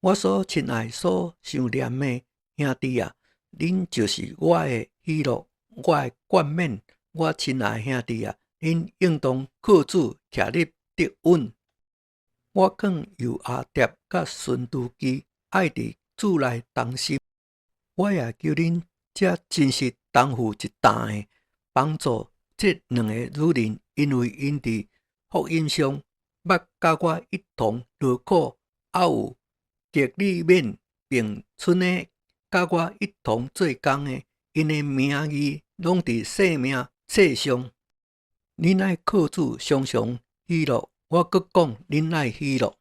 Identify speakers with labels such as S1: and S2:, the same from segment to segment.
S1: 我所親愛、所想念的兄弟啊，恁就是我的喜樂，我的冠冕。我親愛兄弟啊，恁應當靠主徛立得穩。我勸友阿蝶佮孫都基愛佇主內同心。我也求恁這真實擔負一擔的，幫助這兩個女人，因為𪜶佇福音上捌佮我一同勞苦，猶有革利免並賰的佮我一同做工的，𪜶的名字攏佇生命冊上。恁愛靠主常常喜樂，我閣講，恁愛喜樂。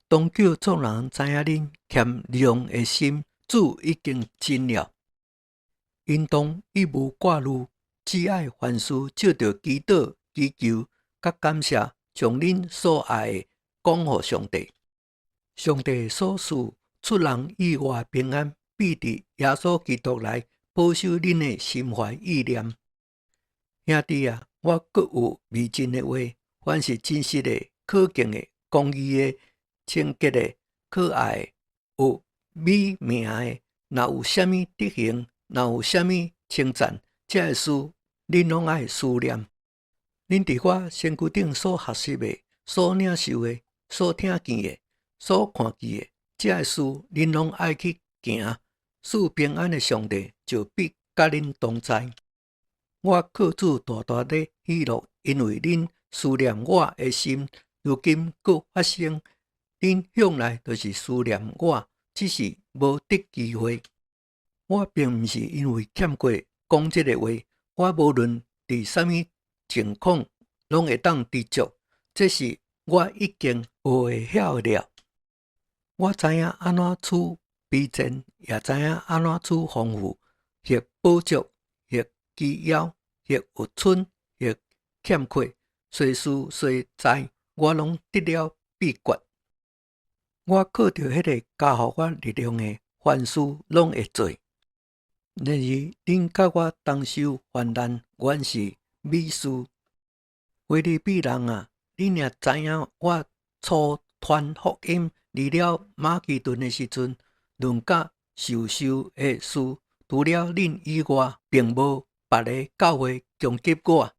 S1: 當叫眾人知影恁謙讓的心，主已經近了。應當一無掛慮，只愛凡事藉著祈禱、祈求、佮感謝，將恁所愛的講予上帝。上帝所賜出人意外平安，必佇耶穌基督內保守恁的心懷意念。兄弟啊，我閣有未盡的話，凡是真實的、可敬的、公義的、清潔的、可愛的、有美名的，若有啥物德行，若有啥物稱讚，這个事恁攏愛思念。恁佇我身軀頂所學習的、所領受的、所聽見的、所看見的，這个事恁攏愛去行。賜平安的上帝就必佮恁同在。我靠主大大的喜樂，因為恁思念我的心，如今閣發生。恁向來就是思念我，只是無得機會。我並毋是因為欠過講這个話，我無論佇啥物情況，攏會當知足。這是我已經學會曉了。我知影按怎處卑賤，也知影按怎處豐富，或飽足，或飢枵，或有春，或欠缺，隨事隨在，我攏得了秘訣。我靠著彼个加予我力量的，凡事攏會做。然而，恁佮我同受患難，原是美事。腓立比人啊，恁也知影我初傳福音離了馬其頓的時陣，論佮授受的事，除了恁以外，並無別个教會供給我。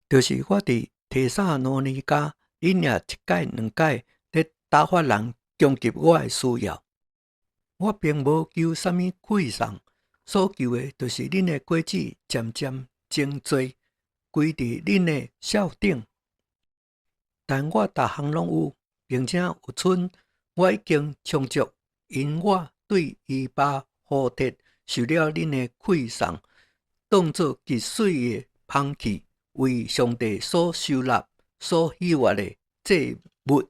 S1: 就是我佇帖撒羅尼迦，恁也一擺兩擺咧打發人供給我的需要。我並無求啥物饋送，所求的，就是恁的果子漸漸增濟，歸佇恁的數頂。但我逐項攏有，並且有賰，我已經充足，因我對以巴弗提受了恁的饋送，當作極媠的芳氣，為上帝所收納、所喜悅的祭物。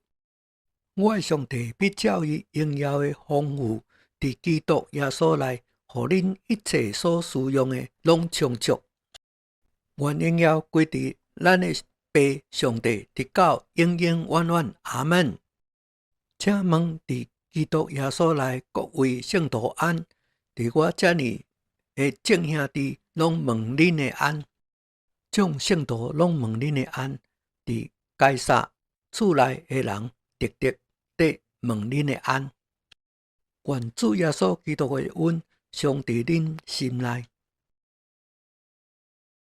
S1: 我的上帝必照伊榮耀的豐富，佇基督耶穌內，予恁一切所需用的攏充足。願榮耀歸佇咱的父上帝，直到永永遠遠。阿門。請問佇基督耶穌內各位聖徒安，佇我遮爾的眾兄弟攏問恁的安，眾聖徒攏問恁的安。佇該撒厝內的人，特特地問恁的安。願主耶穌基督的恩常佇恁心內。